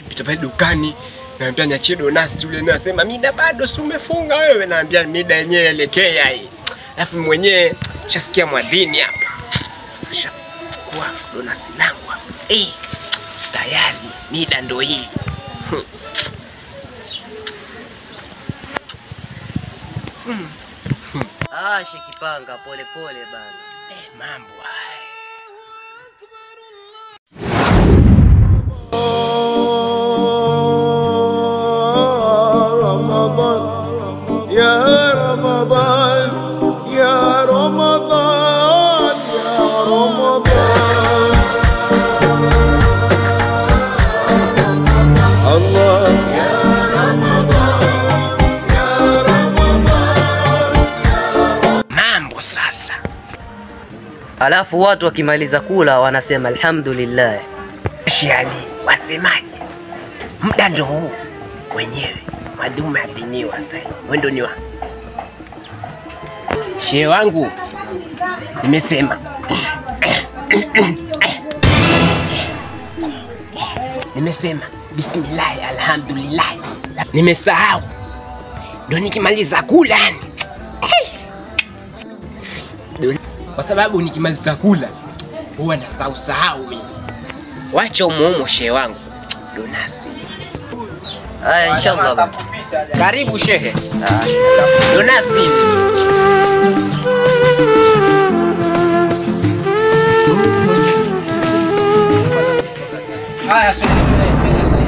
Pita pale dukani, naambia niachie donasi yule, nasema mida bado si umefunga wewe, naambia mida yenyewe elekea hii. Alafu mwenyewe shasikia mwadhini hapa. Shachukua donasi langu hapa. Tayari mida ndo hii. Shekipanga pole pole bana. Mambo haya. Ramadan, ya Ramadan, ya Ramadan, ya Ramadan. Allah, ya Ramadan, ya Ramadan. Mambo sasa. Alafu watu wakimaliza kula wanasema alhamdulillah. Shali, wasemaje? Muda ndo huu wenyewe. Madume adhiniwa sasa. Wewe ndo niwa. Shehe wangu nimesema. Nimesema bismillah alhamdulillah. Nimesahau. Ndo nikimaliza kula yani. Kwa sababu nikimaliza kula huwa nasahau sahau mimi. Wacha umuumo shehe wangu. Donasi. Haya inshallah baba. Karibu shehe. Donasi. Haya shehe, shehe, shehe.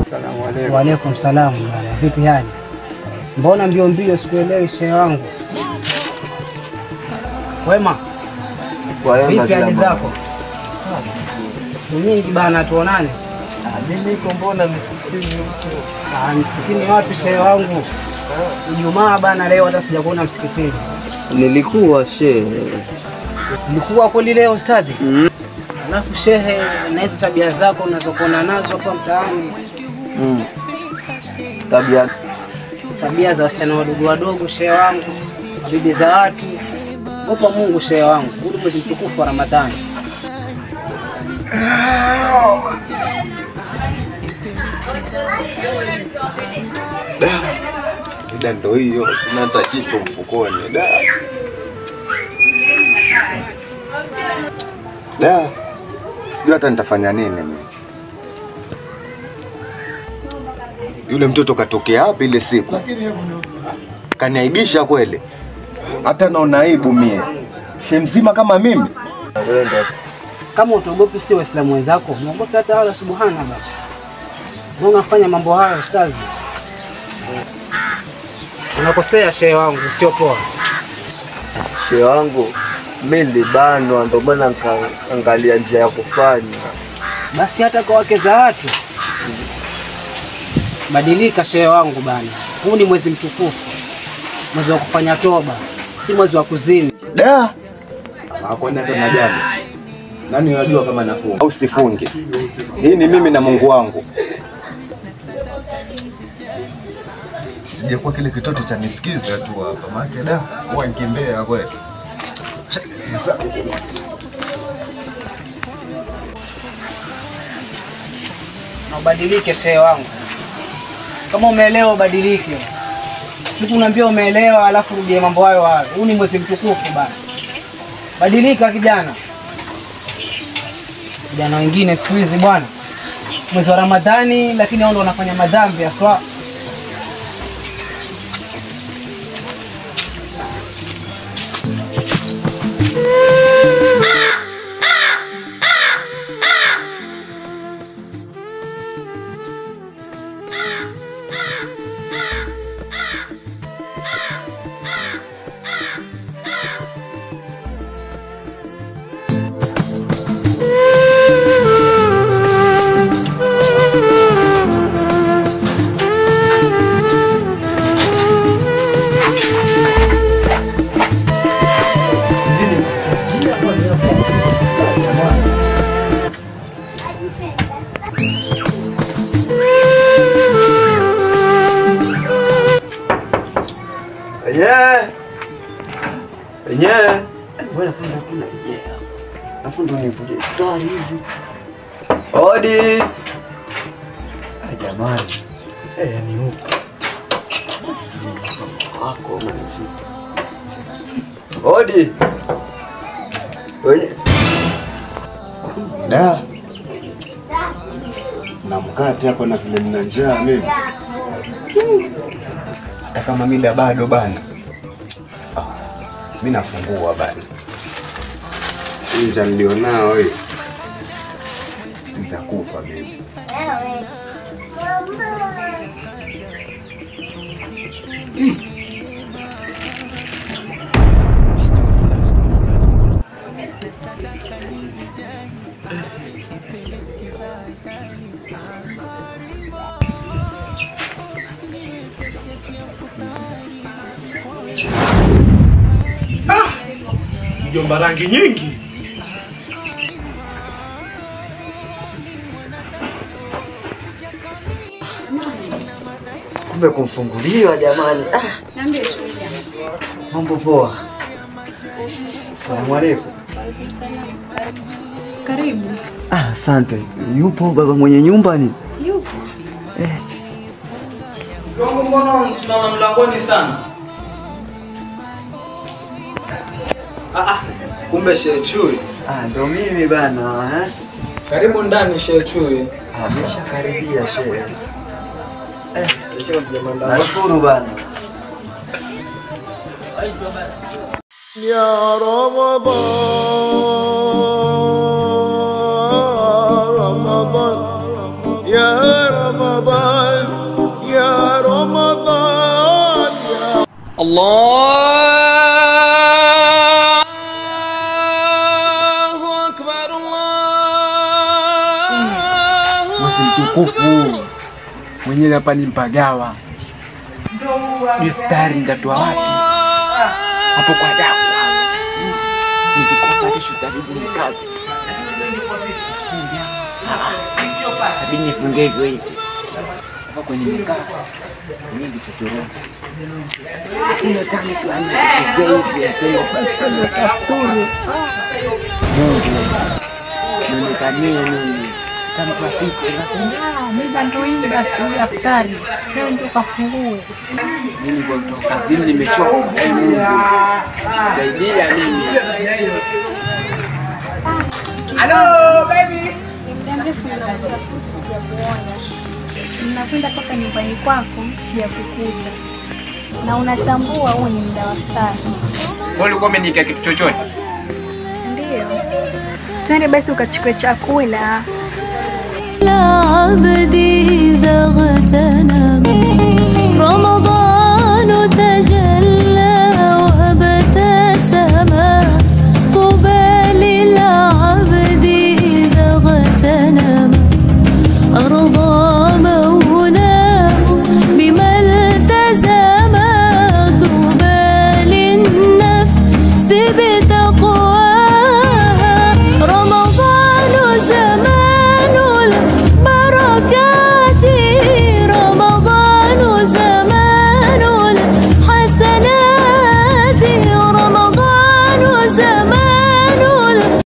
Salamu alaykum. Wa alaykum salam. Vipi hali? Mbona mbio mbio sikuelewi shehe wangu? Wema. Vipi hali zako? Siku nyingi bana tuonane. Mimi niko mbona msikitini huko. Msikitini wapi shehe wangu? Ijumaa bana leo hata sijakuona msikitini. Nilikuwa shehe. Nilikuwa kweli leo ustadhi? Alafu shehe, na hizi tabia zako unazokuona nazo hapa mtaani. Tabia za wasichana wadogo wadogo shehe wangu, bibi za watu. Opa Mungu shehe wangu, huu mwezi mtukufu wa Ramadhani. Da, ndo hiyo, sina hata kitu mfukoni. Da. Da. Sijui hata nitafanya nini mimi. Yule mtoto katokea wapi ile siku? Kaniaibisha kweli. Hata naona aibu mie. She mzima kama mimi. Kama utaogopi si Waislamu wenzako, muogope hata Allah subhanahu wa ta'ala. Mbona unafanya mambo hayo ustazi? Unakosea shehe wangu, sio poa. Shehe wangu, mimi nilibanwa ndio maana nikaangalia njia ya kufanya. Basi hata kwa wake za watu. Badilika shehe wangu bana. Huu ni mwezi mtukufu. Mwezi wa kufanya toba, si mwezi wa kuzini. Da. Hakwenda hata na jana. Nani unajua kama nafunga au sifunge? Hii ni mimi na Mungu wangu. Sijakuwa kile kitoto cha nisikiza tu hapa. Maana da, huwa nikimbea kweli. Na ubadilike shehe wangu. Kama umeelewa ubadilike. Siku unaambia umeelewa alafu rudie mambo hayo hayo. Huu ni mwezi mtukufu bana. Badilika kijana. Vijana wengine siku hizi bwana, mwezi wa Ramadhani lakini wao ndio wanafanya madhambi aswa. Yeah. Mbona kuna kuna yeah. Alafu ndo nikuje story hivi. Odi. Ah, jamani. Ni huko. Wako mwanamke. Odi. Oye. Da. Na mkate hapo na vile nina njaa mimi. Hata kama mida bado bana. Mimi nafungua bana. Njaa nilionao hii. Nitakufa mimi. Mjomba rangi nyingi. Kumbe kumfunguliwa jamani. Niambie shughuli. Mambo poa. Salamu alaykum. Wa salam. Karibu. Asante. Yupo baba mwenye nyumba ni? Yupo. Mgongo mbona unasimama mlangoni sana? Kumbe Sheikh Chui. Ndo mimi bana, eh? Karibu ndani Sheikh Chui. Ameshakaribia Sheikh. Nashukuru bana. Ya Ramadan, Ramadan, Ya Ramadan, Ya Ramadan, Ya Allahu Akbar, Allahu Mwezi mtukufu mwenyewe hapa ni mpagawa. Iftari nitatoa wapi? Hapo kwa dawa. Nikikosa kesho itabidi nikaze. Itabidi nifunge hivyo hivyo. Hapa kwenye mikaa nyingi chochoro. Kuna tani tu anakuzeidi sema basi nitafuturu. Mungu. Nionekanie mimi. Kama apite nasema meza ndio hii basi iftari. Leo ndio kafungue. Mimi kwa kutoka kazini nimechoka. Mungu saidia mimi. Hello baby. Ni muda mrefu nimekutafuta sijakuona. Ninakwenda mpaka nyumbani kwako sijakukuta. Na unatambua huu ni muda wa iftari. Wewe ulikuwa umeniika kitu chochote? Ndio. Twende basi ukachukue chakula. La abdi